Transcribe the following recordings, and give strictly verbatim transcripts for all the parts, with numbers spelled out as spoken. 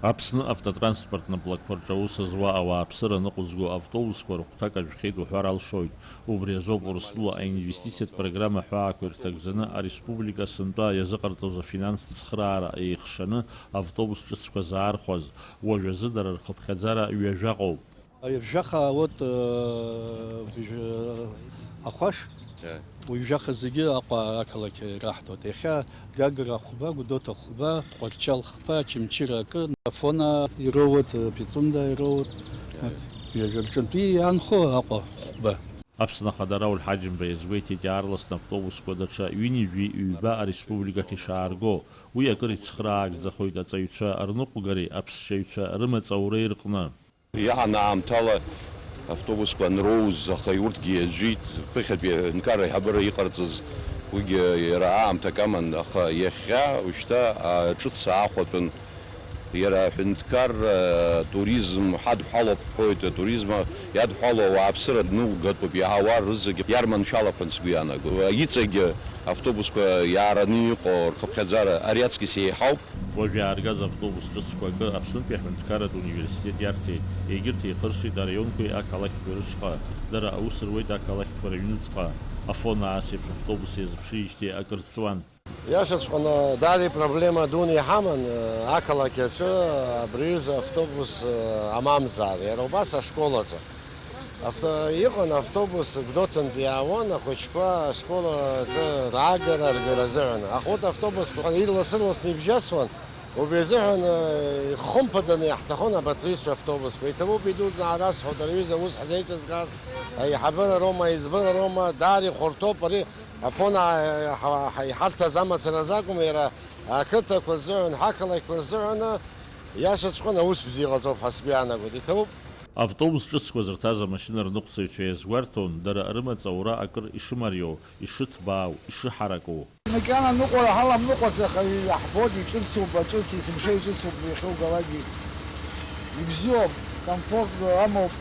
Аԥсны автотранспорттә блокқәа рҿы аус зуа ауааԥсыра ныҟәызго автобусқәа рыхәҭак ажәхьеит уҳәар алшоит. Убри азоуп Урыстәыла аинвестициатә программа ҳәаақәа ирҭагӡаны ареспублика сынтәа иазыҟарҵоз афинанстә цхыраара еихшаны автобус ҿыцқәа заархәаз. Уажәазы дара рхыԥхьаӡара ҩажәаҟоуп. Ҩажәаха, вот, э, бжь-, ахәаш, Э. Уи жәаха зегьы Аҟәа ақалақь ираҳҭоит. Иахьа Гагра хәба, Гәдоуҭа хәба, Тҟәарчал хԥа, Очамчыра акы, Афона ироуеит, Пицунда ироуеит. Э. Ҩажәа рҿынтәи иаанхо Аҟәа хәба. Аԥсны Ахада Рауль Ҳаџьымба иазгәеиҭеит, иаарласны автобусқәа даҽа ҩынҩажәи ҩба ареспубликахь ишаарго. Уи акыр ицхраагӡахоит аҵаҩцәа рныҟәгареи аԥсшьаҩцәа рымаҵ ауреи рҟны. Иаҳан аамҭала автобусқәа анроуз, аха урҭгьы иажәит, ԥыхьатәи аҳәынҭқарра аиҳабыра иҟарҵаз, уигьы иара аамҭак аман, аха иахьа уажәшьҭа, а, ҿыц аахәатәын. Иара аҳәынҭқарра, атуризм ҳадҳәалоуп ҳҳәоит, атуризм иадҳәалоу ауааԥсыра ныҟәгатәуп, иаҳауа рызегьы иарманшәалап ҳәа сгәы иаанагоит. Иҵегьы автобусқәа иаараны иҟоу рхыԥхьаӡара ари аҵкьыс еиҳауп. Уажә иааргаз автобус ҿыцқәа акы Аԥснытәи аҳәынҭқарратә университет иарҭеит, егьырҭ еихыршеит араионқәеи ақалақьқәеи рышҟа. Дара аус руеит ақалақьқәа рыҩныҵҟа. Афона ас еиԥш автобус иазыԥшижьҭеи акыр ҵуан. Иашаҵәҟьаны, даара ипроблема дуны иҳаман, ақалақь аҿы абри аҩыза автобус амамзаара, иара убас ашкол аҿы. Авто-, иҟан автобус Гәдоуҭантәи иаауан, ахәыҷқәа ашкол аҿы раагара, ргара азыҳәан. Аха урҭ автобусқәа ирлас-ырласны ибжьасуан, убри азыҳәан, э, ихымԥаданы иаҳҭахын абарҭ рҩызцәа автобусқәа. Иҭабуп идуӡӡа ҳарасҳәоит, рҩыза аус ҳзеиҿызгаз, аиҳабыра роума, аиҵбыра роума, даара ихәарҭоуп ари Афон, а, ҳа-, ҳа-, иҳарҭаз амацара азы акәым, иара ақыҭақәа рзыҳәан, ҳақалақьқәа рзыҳәан, иашаҵәҟьаны аус бзиа ҟаҵоуп ҳәа сгәы иаанагоит. Иҭабуп. Автобус ҿыцқәа зырҭаз амашьына рныҟәцаҩцәа иазгәарҭон, дара рымаҵ аура акыр ишымариоу, ишыҭбаау, ишыҳараку. Макьана аныҟәара ҳаламныҟәаӡаха, иаҳбоит, иҿыцуп, аҿыц, есымша иҿыцуп, иахьаугалакгьы. Ибзиоуп, комфорт амоуп,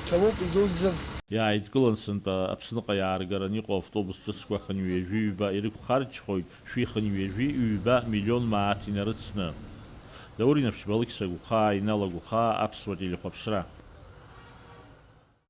ҭабуп, идуӡӡан. Иааидкылан сынтәа Аԥсныҟа иааргараны иҟоу автобус ҿыцқәа хынҩажәи ҩба ирықәхарџьхоит, шәи хынҩажәи ҩба миллион мааҭ инарыцны. Даур Инаԥшьба, Алықьса Гәхаа, Инала Гәхаа, Аԥсуа телехәаԥшра.